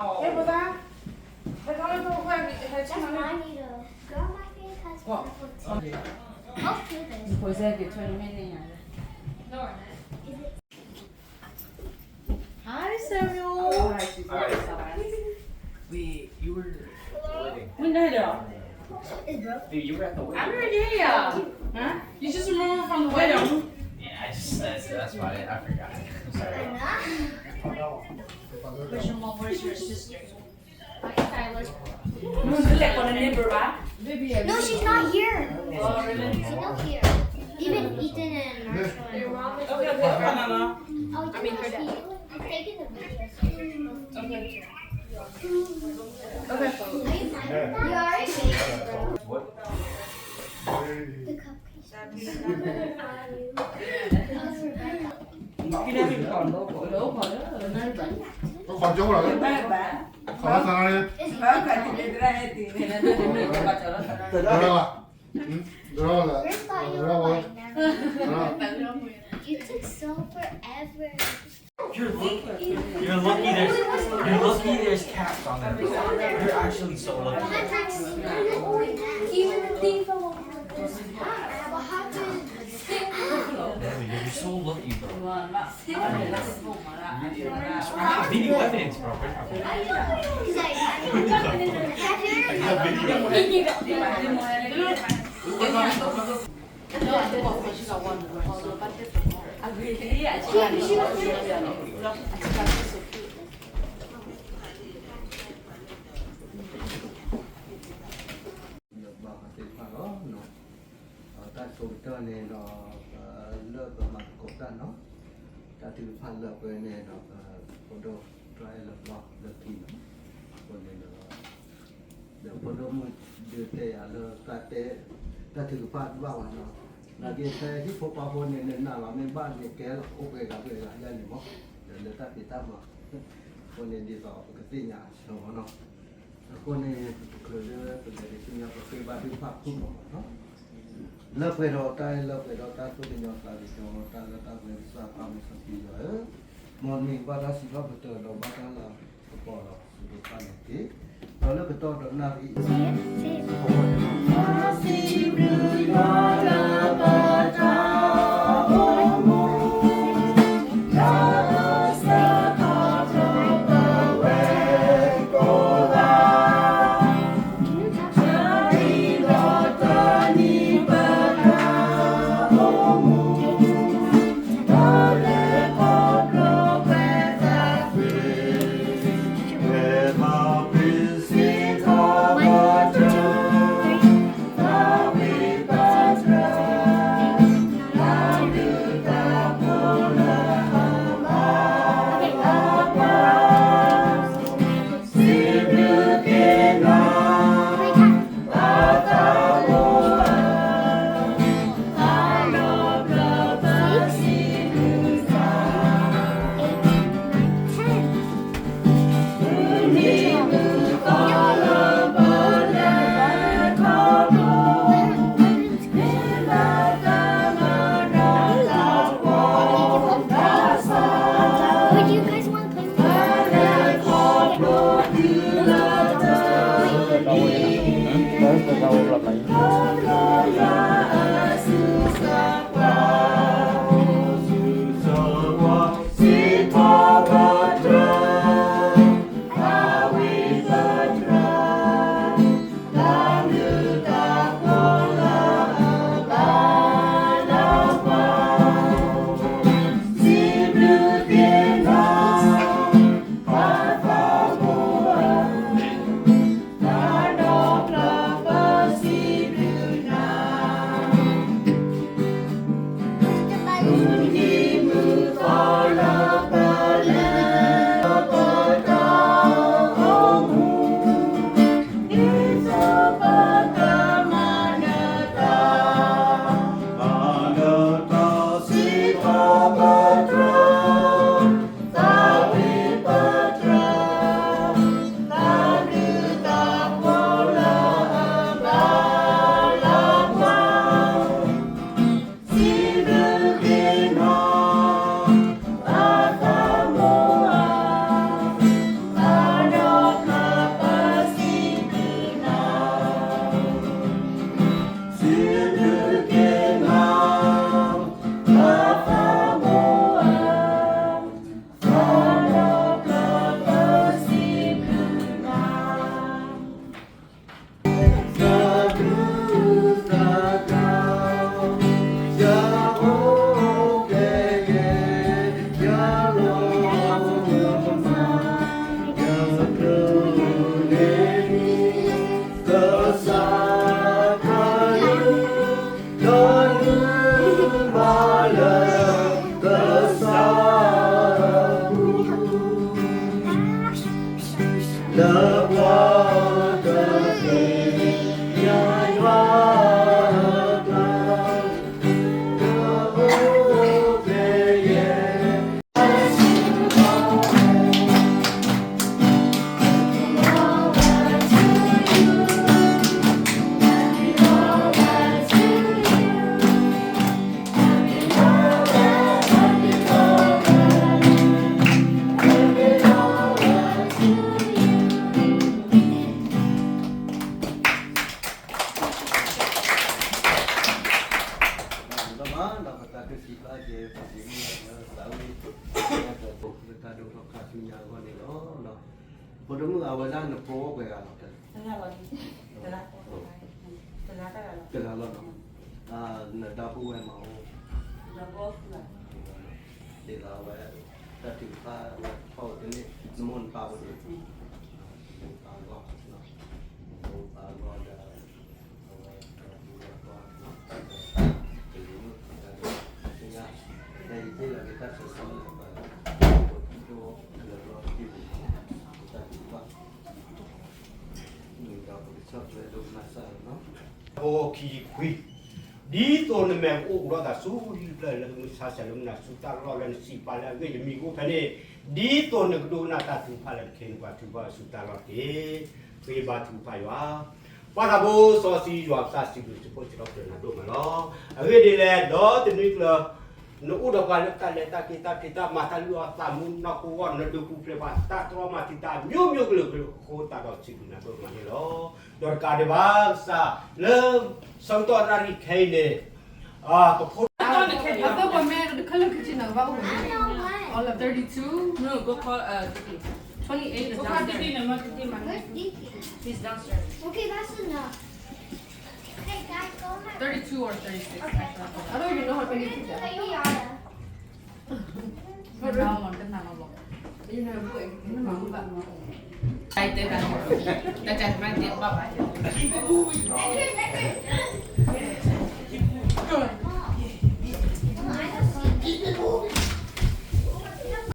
Hey, brother. The color purple have, have That's my needle. Girl, my face has purple too. Go do this. Pues es que tú no me enseñas. Hi, Samuel. Hi, Susan. Hi. Wait, you were. Hello. When did I? It's broke. Dude, you were at the wedding. I already did. Huh? You just remember from the wedding? Yeah, I just, that's, that's about it. I forgot. I'm sorry. Where's your mom? Where's your sister? No, she's not here. Oh, really? She's not here. Even Ethan and Marshall and Okay, okay. Oh, I mean, her dad. He's taking the video. Okay. Okay. You already made it, bro. What? The cupcake. ခီကၠိလီၤ. ခီလီၤသးလီၤ. Where's got you right now? You took so forever. You're lucky. You're lucky there's, you're lucky there's caps on them. You're actually so lucky. You're so lucky, bro. I have video evidence, bro. I have video evidence. Lၢဘၣ်သ့ၣ်တဖၣ်လီၤ. တၢ်ဆိကတၢၢ်န့ၣ်ဒီး လၢပမၤသကိးတၢ်နီၤ, တၢ်ထုကဖၣ်လၢပှဲၤန့ၣ်ဒီး ဖိဒိၣ်တြီအဲၣ်လၢဘျီလၢခံနီၤ, အဃိန့ၣ်ဒီး ဒီးဖိဒိၣ်မုၣ်ဒုးတဲယၤလၢတၢ်တဲ တၢ်ထုကဖၣ်တဘၣ်ဘၣ်နီၤ, နာ်က့ဖဲဟံၣ်ဖိဃီဖိန့ၣ် နနာ်လီၤမ့ၢ်ဘၣ်န့ၣ် ကဲအိၣ်ပှဲၤဂၤပှဲၤဂၤယါန့ၣ်မး, ဒီးလၢတၢ်ဖံးတၢ်မၤ အဃိန့ၣ်ဒ်သိးပကသ့ၣ်ညါအဆၢနီၤ. အဃိန့ၣ် ပချုးလၢပလဲၤဒ်ဆူညါ ပဃ့ဘါထုကဖၣ်ခိၣ်လီၤနီၤ. လၢပှဲၤဒီးတၢ်အဲၣ် လၢပှဲၤဒီးတၢ်သူၣ်ကညီၤသးကညီၤ တၢ်လၢတၢ်ပှဲၤကစၢ်ပၢ်မုၢ်စီဆှံယွၤဧၢ, မ်နံၤဘၣ်တၢ်စံးထီၣ်ပတြၢၤဒီးဘၣ်တၢ်လၤကပီၤဒီးစံးဘျုးဘၣ်န့ၣ်တက့ၢ်. ဒီးလၢကတီၢ်ဒီးနၣ်ရံၣ် ဒီးပှၤကသ့ၣ်ညါယွၤအကျါ, ဒီးအိၣ်ဖျဲၣ်ယဲၢ် ဒီးပသးခုစံးဘျုးက့ၤ ပဒ့မုၣ်လၢသးဝံၣ် လၢတၢ်ဒိၣ်ထီၣ်ခါဆူညါအဂီၢ်န့ၣ်လီၤ. ဖိဒိၣ်မုၣ်အဝဲဒၣ်နဖိပှဲၤဂၤလီၤ, တဂၤလီၤနီၤ, နဒီပုၢ်ဝဲၢ်မၤအိၣ် ဒ်သိးအဝဲ တၢ်ထုကဖၣ်ဝဲထီၣ်ဝဲတန့ၢ် နမိၢ်နပၢ်အိၣ်ဒီး ပၢ်အဂီၢ်, ပၢ်အဂီၢ်ဒီး အဝဲ အခံခွံ, ဒ်သိးနမဲာ်ကအိၣ်ကဒီးသးဆူဟံၣ်တဖျၢၣ်လၢမုၢ်ဆါဆဲးလၢမုၢ်နၤဆူတၢ်လီၢ်လၢနစံးပာ်လၢအဂ့ၢ်ယမံၤကအိၣ်ဖဲန့ၣ်, ဒ်သိးနကဒိကနၣ်တၢ်ထုကဖၣ်လၢနခ့နပှၤထုကဖၣ်ဆူတၢ်လီၢ်တက့ၢ်. ဃ့ဘါထုကဖၣ်ယွၤ, ပၢ်သးဘိစီဆှံယွၤကစၢ်စံးဘျုးစံးဖှိၣ်စံးထီၣ်ပတြၢၤနၤဒိၣ်မးလီၤ. အဂ့ၢ်ဒ်လဲၣ် ဒီးတနွံကျၢၤ နအိၣ်ဒီးပှၤလၢတၢ်လဲၤတၢ်က့ၤတၢ်ဖံးတၢ်မၤတၢ်လုၢ်အီၣ်သးမူနီၢ်ခိအဂီၢ် နဒုးပူၤဖျဲးပှၤတၢ်တြီမၤတံာ်တာ် မျိုးမျိုးကလုာ်ကလုာ်အဃိ သးဒီးစံးဘျုးနၤဒိၣ်မးန့ၣ်လီၤ. ဒီးတကးဒံးဘၣ် ကစၢ်လၢ ဆၢကတီၢ်တၢ်ရံၣ်ခဲအံၤန့ၣ် ပဖိ I thought for me, the color kitchen, I thought was all of thirty-two. No, go call, uh, twenty-eight is downstairs. He's downstairs. Okay, that's enough. Hey, guys, go in my room. Thirty-two or thirty-six. Okay. I don't even know how many pizza. Hey, Yara. Put it down on the number. You know, boy, you know, boy. တၢ်တဲတၢ် တၢ်တဲတၢ် တၢ်တဲဘၣ်ဘၣ် Right here, right here.